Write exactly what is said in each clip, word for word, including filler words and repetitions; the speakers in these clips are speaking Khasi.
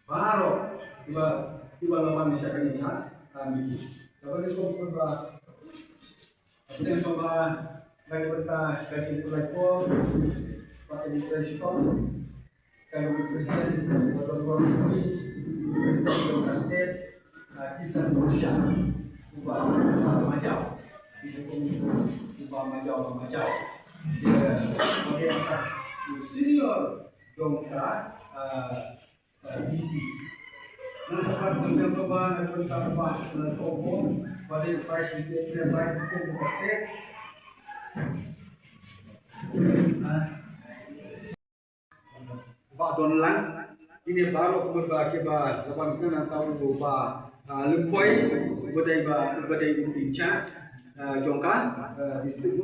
baroh kiba, kiba la wan sha kane ka, ah, meeting. Kaba nyngkong kumba, pdeng sngewbha na ka bynta ka jingpynlait por bad ka jingpynlait shitom, ka jong u President ka jong ka State, ah, Kisan Morcha, uba, uba majaw, uba majaw, uba majaw. Ïa, uba dei uta u senior jong ka, ah, Ba don lang. Kine baroh kumba kiba la wan kane, nangta u Bah, ah, Lyngkhoi, uba dei ba, uba dei u in charge, ah, jong ka, ah, district,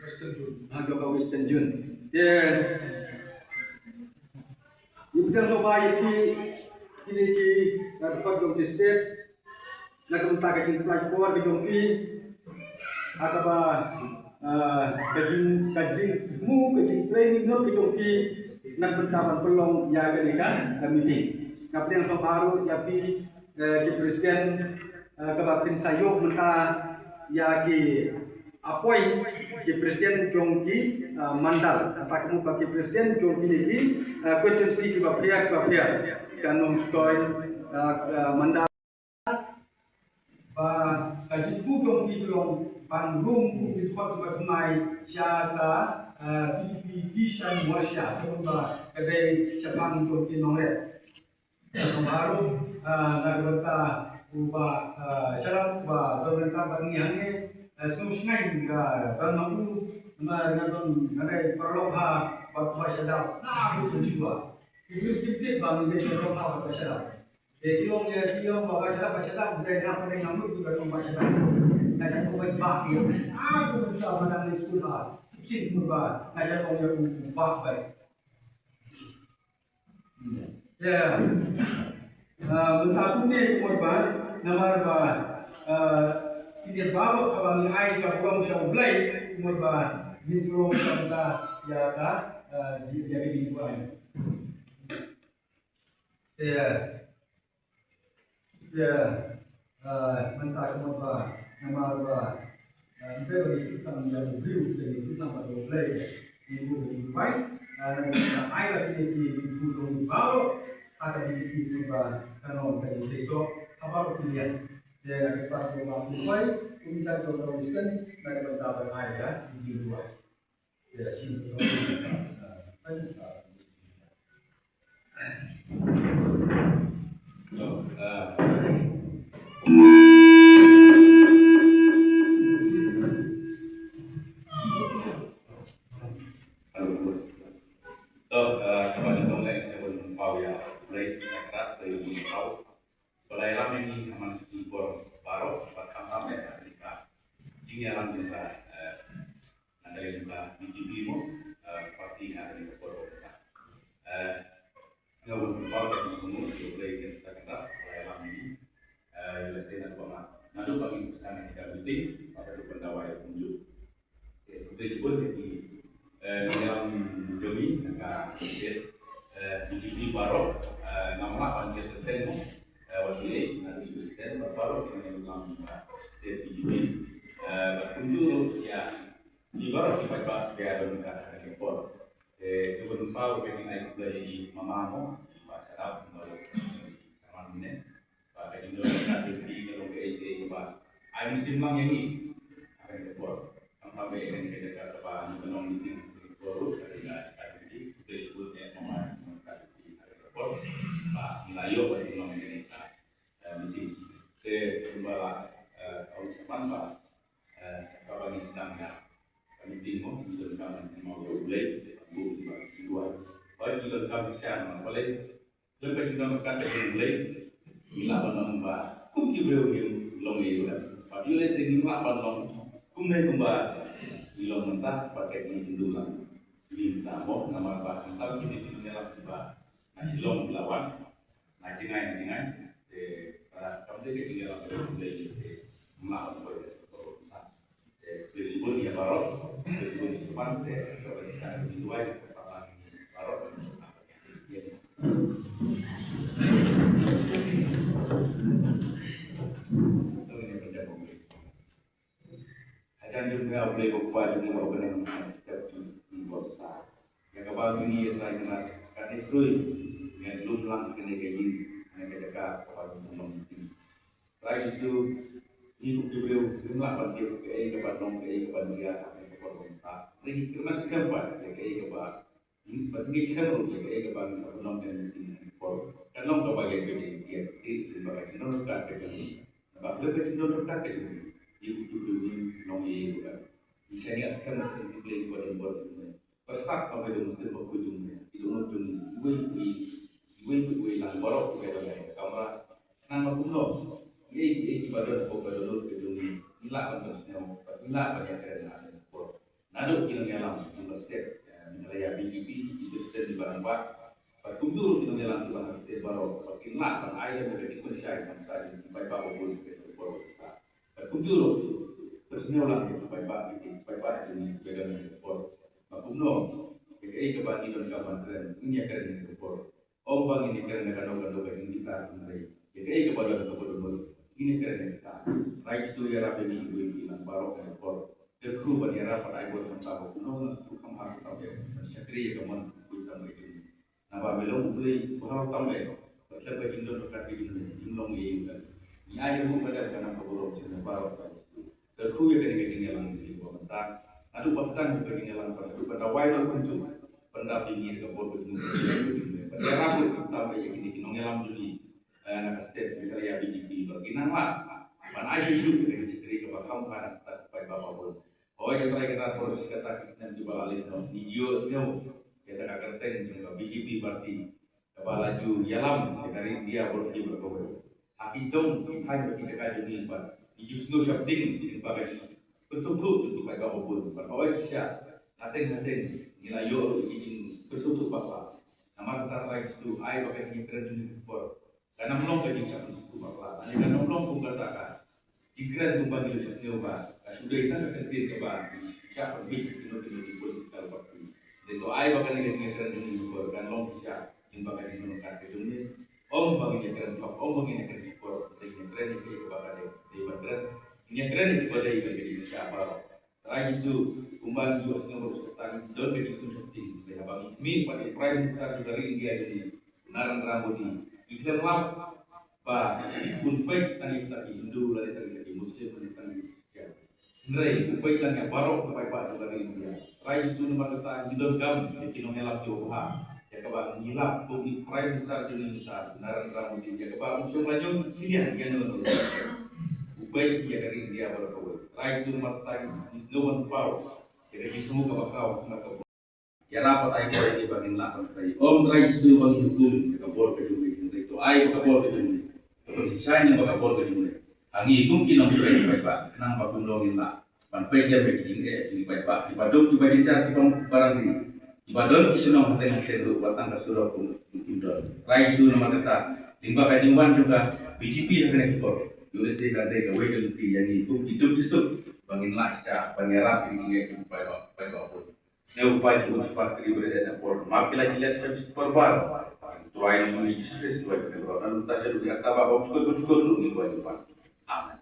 Western Zone. Ah, jong ka Western Zone. Te Ïa pdiang sngewbha ïa phi, kine ki, eh, dkhot jong ki state, na ka bynta ka jingpynlait por ka jong phi, ha kaba, eh, ka jing, ka jingthmu, ka jingtrei minot ka jong phi, na ka bynta ban pynlong ïa kane ka, ka meeting. Nga pdiang sngewbha ruh ïa phi, eh, ki president, eh, kaba phin sa ïoh mynta ïa ki appoint ki president jong ki, ah, mandal. Kata ka mut ba ki president jong kine ki, ah, constituency kiba pher kiba pher. Ka Nongstoiñ, ah, ah, mandal. Ba ka jingthmu jong ki ka long ban rung kum ki dkhot kiba thymmai sha ka, ah, B J P Kisan Morcha, kaba ka dei shaphang jong ki nongrep. Baroh, ah, na ka bynta u Bah, ah, Shadap, ba don ryngkat bad ngi hangne, ah, sngewsynei ka don ma u, nga, nga don, nga dei paralok ha Bah, Bah Shadap. Na u Bah Shadap. Ki briew ki tip ba ngi dei paralok ha Bah Shadap. Te ki ong ïa, ki ong ba Bah Shadap, Bah Shadap, dei na pdeng nga mut ki ba ong Bah Shadap. Nga shah ong Bah Shadap. Ah, u Bah Shadap ma dang dei skul ha. Sipsip mut ba nga shah ong ïa u Bah Bah. Ïa. Ah, mynta kumne kumba, namar ba, ah, kine baroh kaba ngi ai ka burom sha U Blei, kumba ngin sngew kumta ïa ka, ah, ïa ka jingduwai. Ïa. Ïa. Ah, mynta kumba, namar ba, ah, ngi dei ba ngi kyrpang ïa u briew, te ngi kyrpang ba U Blei, ngi buh ngi bai, ah, ngi ai ba kine ki, ki buh ngi baroh, ha ka B J P kumba, ka nong ka jingtei soh ha baroh ki liang. Te ngi kyrpang ba U Blei, kumta ka Western, na ka bynta ba ai ïa ki jingduwai. Ba la ïalam ïa ngi ha man ka por baroh, bad khamtam eh ha kane ka jingïalam jong ka, eh, na ka liang jong ka B J P mo, eh, party ha kane ka por. Eh, sngewbha ban pynpaw ka jingsngewnguh ïa U Blei ïa kane ka por ba la ïalam ïa ngi. Eh, ïa lehse naduh ba nga, naduh ba ngin sdang ïa ka meeting, bad haduh ban dawa ïa kumjuh. Te, khublei shibun ïa ki, eh, nongïalam jong ngi na ka state, eh, B J P baroh, eh, ngam lah ban kyrteng mo, eh, wat ïa, na ka state baroh, nongïalam jong ka state B J P, eh, bad kumjuh ruh ïa ki baroh ki paidbah kiba don ha kane ka por. Te, sngewbha ban pynpaw ka jingai khublei ïa i mama mo, i Bah Shadap, i Bah Shadap ne. Ba ka jingdon ka jingpynlong ka ïeit kaba ai mynsiem lang ïa ngi ha kane ka por. Khamtam ïa kane ka jaka kaba ngi pynlong meeting ha kane ka por ruh, ka dei ka jingpynlong khublei shibun ïa mama ha kane ka por. Ba ngi la ïoh ban pynlong ïa kane ka, eh, meeting. Te kumba la, eh, ong shaman ba, eh, kaba ngi sdang ïa ka meeting mo, ngi donkam ban kynmaw ïa U Blei, ban buh ïa ka jingduwai. Ba ngi donkam shisha ban balei Lem ka jingdon ka jong U Blei, ngi lah ban ong ba kum ki briew ngim long ei ruh em. Bad ïoh lehse ngim lah ban long kumne kumba ngi long mynta, bad ka jingïaid ïa U Blei. Ngi mynta mo namar ba khamtam kine ki nongïalam kiba na Shillong ki la wan, na jngai na jngai. Te ba kam dei ka jingïalam ka jong U Blei te ngim lah ban poi. Te khublei shibun ïa baroh, khublei shibun ïa baroh, te khublei shibun ïa baroh. Ba jong ngi ba bneng, step to the world star. Ïa kaba ngi ïa trai kane, kane trei ngi lum lang kane ka ïing, kane ka jaka kaba ngi long. Trai Jisu, ngi kum ki briew ngim lah ban tip kaei kaba long, kaei kaba ïa, kaei kaba long ta. Ngi kyrmen skhem pat ïa kaei kaba, bad ngi skhem ruh ïa kaei kaba ngi sa pynlong kane ka por. Kan long kaba ïa ka ïa ka ïa ka ïa ka jingdonkam ka jong ngi. Naba khlem ka jingdonkam ka jong ngi, ngi kum ki briew ngim long ei ei ruh. Ngi shaniah skhem na ka ktien U Blei kaba don bor jong ngi. Ba stad ka ba don mynsiem bakhuid jong ngi, ki dohnud jong ngi, iwei pa iwei, iwei pa iwei lang baroh kiba don ha ka kamra. Khnang ba kumno kiei kiei kiba don hapoh ka dohnud ka jong ngi, ngi lah ban pynsngew bad ngi lah ban ïakren ha kane ka por. Naduh ki nongïalam jong ka state, eh, Meghalaya B J P, ki president kiba rangbah, bad kumjuh ruh ki nongïalam kiba ha ka state baroh, ba kin lah ban ai lem ïa ka jingpynshai bynta jong ki paidbah babun ha kane ka por. Bad kumjuh ruh, pynsngew lang ïa ki paidbah, ïa ki paidbah jong ngi kiba don ha kane ka por. Ba kumno, ïa kaei kaba ngi donkam ban kren, ngin ïakren ha kane ka por. Ym ba ngin ïakren da kano kano ka jingbitar, hynrei ïa kaei kaba don kaba don, ngin ïakren ïa kata. Trai Jisu, ïarap ïa ngi iwei pa iwei lang baroh ha kane ka por. Kyrkhu ban ïarap bad ai bor khamtam ba kumno ngi sngewthuh kham bha, khamtam ïa, ban shakri ïa ka mon ka khuid ka jong ngi. Naba me long U Blei uba halor tam eh. Bad khlem ka jingdonkam ka jong me, ngim long ei ei ruh. Ngi ai ruh ka jingkhublei ka nam ka burom jong me baroh, Trai Jisu. Kyrkhu ïa kane ka jingïalang jong ngi ba mynta. Naduh ba sdang ka jingïalang, bad naduh ba da wai noh kumjuh, pyndap ïa ngi da ka bor ka jong me, ka jong me. Bad ïarap ruh khamtam ïa kine ki nongïalam jong ngi, eh, na ka state Meghalaya B J P, ba kin nang lah ban ai shuh shuh ïa ka jingshakri kaba kham bha na ka bynta ki paidbah babun. Hooid, ïa trai, kata por shi katta ki snem kiba la leit noh, ngi ïohsngew ïa kata ka kyrteng jong ka B J P party kaba la ju ïalam ïa ka ri India baroh kawei. Ha ki jong ki thaiñ bad ki jaka jong ngi pat, ngi ju sngew shapding lyngba ka jingpynsngewthuh jong ki paidbah babun. Bad hooid shisha, hateng hateng ngi la ïoh ruh ïa ki jingpynsngewthuh bakla. Namar kata, Trai Jisu, ai ba ka jingïakren jong ngi ha kane ka por kan ym long ka jingshah pynsngewthuh bakla, lane kan ym long kum kata ka jingkren kumba ngi la ïohsngew ba ka shu dei tang ka kyntien kaba shah pynbeit ha kino kino ki political party. Dei to ai ba kane ka jingïakren jong ngi ha kane ka por kan long shisha lyngba ka jingdonkam ka jong ngi. Ym ba ngin ïakren thok, ym ba ngin ïakren shukor, hynrei ngin ïakren ïa kaei kaba ka dei, dei ban kren. Ngin ïakren ïa kaba dei ban ka dei shisha baroh. Trai Jisu, kumba ngi ïohsngew ba u Soitan u don ka jingsngewsih, hynrei haba ngi khmih pat ïa u Prime Minister jong ka ri India jong ngi, u Narendra Modi, ngi khlem lap ba un peit tang ïa kita ki Hindu lane tang ïa kita ki Muslim lane tang ïa kita ki Christian. Hynrei u peit lang ïa baroh ki paidbah jong ka ri India. Trai Jisu, namar kata ngi donkam ïa ki nongïalam kiba bha, ïa kaba ngi lap kum u Prime Minister jong ngi mynta, Narendra Modi, ïa kaba un shong la jong shiliang ïa no no. U peit ïa ka ri India baroh kawei. Trai Jisu, namar kata ngi sngewbha ban paw ïa ka jingsngew kaba khraw, kaba khraw. Ïarap bad ai bor ïa ngi ba ngin lah ban trei. Ym Trai Jisu ba ngin hukum ïa ka bor ka jong ngi, hynrei to ai ba ka bor ka jong ngi ka pynshai lyngba ka bor ka jong ngi ha ngi kum ki nongtrei ki paidbah, khnang ba kumno ngin lah ban peit lem ïa ki jingeh jong ki paidbah kiba duk, kiba jynjar, kiba, kiba rangli, kiba don ki shnong hateng hateng ruh, wat tang ka surok ruh kim don. Trai Jisu, namar kata lyngba ka jingwan jong ka B J P ha kane ka por, U S A kan dei kawei ka lynti ïa ngi kum ki duk ki suk ba ngin lah shisha ban ïarap ïa ki jingeh jong ki paidbah, paidbah. Sngewbha jingkhuslai, Trai, bad ïa ka por, map ki la jinglet sha ki por baroh. Trai, ha u nom U Jisu Khrist, Trai, ka por. Nangta sha u ïa ka ba bok sukut sukut lu ni, Trai, ka por. Amen.